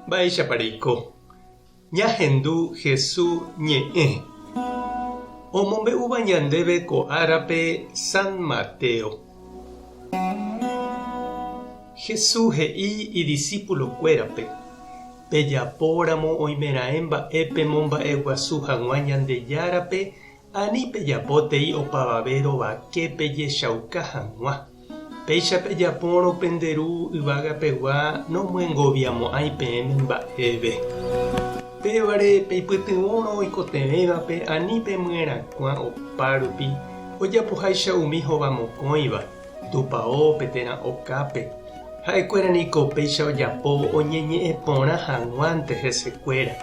Mba'éichapa reiko? Ñahendu Hesu ñe'ẽ omombe'úva ñandéve ko árape San Mateo. Hesu he'i idisípulokuérape, Pejapóramo oimeraẽ mba'e pemomba'eguasu hag̃ua Ñandejárape, ani pejapótei opavave rovake pejechauka hag̃ua. Péicha pejapórõ pende Ru yvága pegua nomyengoviamo'ãi peẽme mba'eve. Pévare peipytyvõrõ oikotevẽvape ani pemyerakuã opa rupi ojapoháicha umi hovamokõiva, tupaópe térã okápe. Ha'ekuéra niko péicha ojapo oñeñe'ẽ porã hag̃uánte hesekuéra.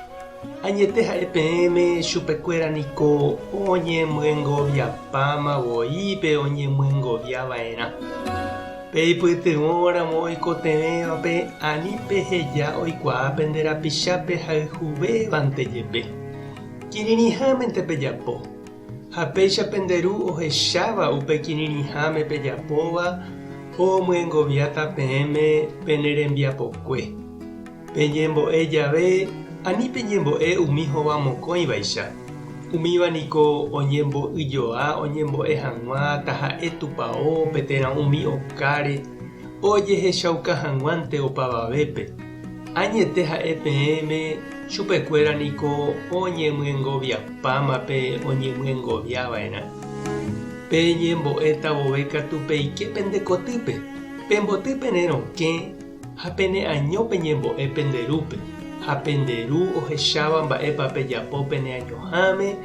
Añete ha'e peẽme chupekuéra niko oñemyengoviapáma voi pe oñemyengovia va'erã. Peipytyvõ ramo oikotevẽvape ani peheja oikuaa pende rapicha pehayhuvévante jepe. Kirirĩhámente pejapo. Ha péicha pende Ru ohecháva upe kirirĩháme pejapóva omyengoviáta peẽme pene rembiapokue. Peñembo'e jave, ani peñembo'e umi hovamokõivaicha. Umíva niko oñembo'yjoa oñembo'e hag̃ua taha'e tupaópe térã umi okáre ojehechauka hag̃uánte opavavépe. Añete ha'e peẽme, chupekuéra niko oñemyengoviapáma pe oñemyengoviava'erã. Peñembo'éta vove katu peike pende kotýpe, pemboty pene rokẽ ha pene año peñembo'e pende Rúpe, ha pende Ru ohecháva mba'épa pejapo pene añoháme,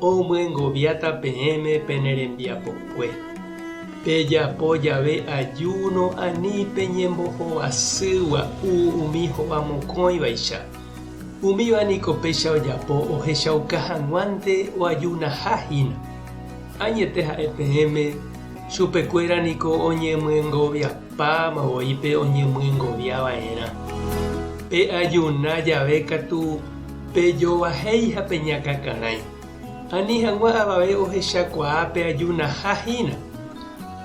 Omyengoviáta peẽme pene rembiapokue. Pejapo jave ajúno ani peñembohovasy gua'u umi hovamokõivaicha. Umíva niko péicha ojapo ohechauka hag̃uánte oajunaha hína. Añete ha'e peẽme, chupekuéra niko oñemyengoviapáma voi pe oñemyengovia va'erã. Pe ajuna jave katu Pejovahéi ha peñakãkarãi, ani hag̃ua avave ohechakuaa pe ajunaha hína.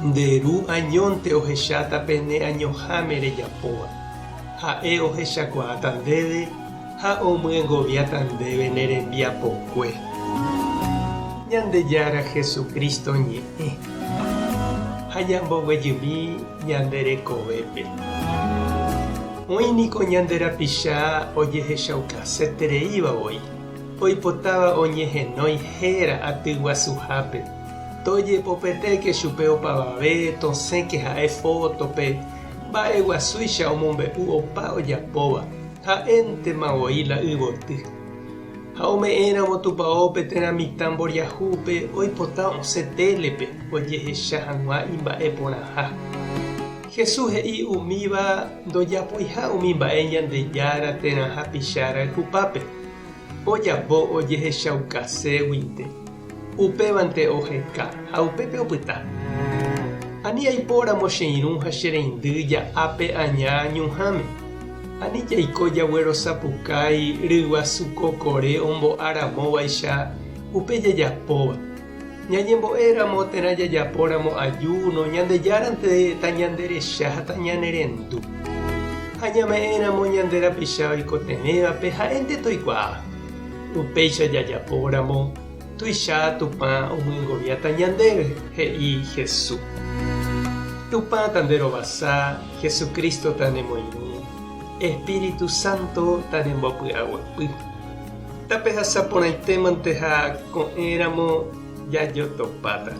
Nde Ru añónte ohecháta pe ne añoháme rejapóva. Ha'e ohechakuaáta ndéve ha omyengoviáta ndéve ne rembiapokue. Ñandejára Jesucristo ñe'ẽ ha ñamboguejymi ñande rekovépe. Oĩ niko ñande rapicha ojehechaukasetereíva voi, oipotáva oñehenói héra aty guasuhápe, tojepopetéke chupe opavave tosẽke ha'e fótope, mba'e guasúicha omombe'u opa ojapóva, ha'éntema voi la yvoty. Ha ome'ẽramo tupaópe térã mitã mboriahúpe oipota osẽ télepe ojehecha hag̃ua imba'e porãha. Jesús he'i umíva ndojapoiha umi mba'e Ñandejára térã hapicha rayhupápe, ojapo ojehechaukaséguinte, upévante oheka ha upépe opyta. Ani aipóramo che irũ ha che reindy ja'ápe aña ñuhãme, ani jaiko jaguerosapukái ryguasu kokore ombo'a ramóvaicha upe jajapóva. Ñañembo'éramo térã jajapóramo ajúno, Ñandejárante tañanderecha ha tañanerendu. Ha ñame'ẽramo ñande rapicha oikotevẽvape ha'énte toikuaa. Upéicha jajapóramo, tuicha Tupã omyengoviáta ñandéve, he'i Jesús. Tupã tanderovasa, Jesucristo tanemoirũ, Espíritu Santo tanembopy'aguapy. Tapehasa porãitémante ha ko'ẽramo jajotopáta.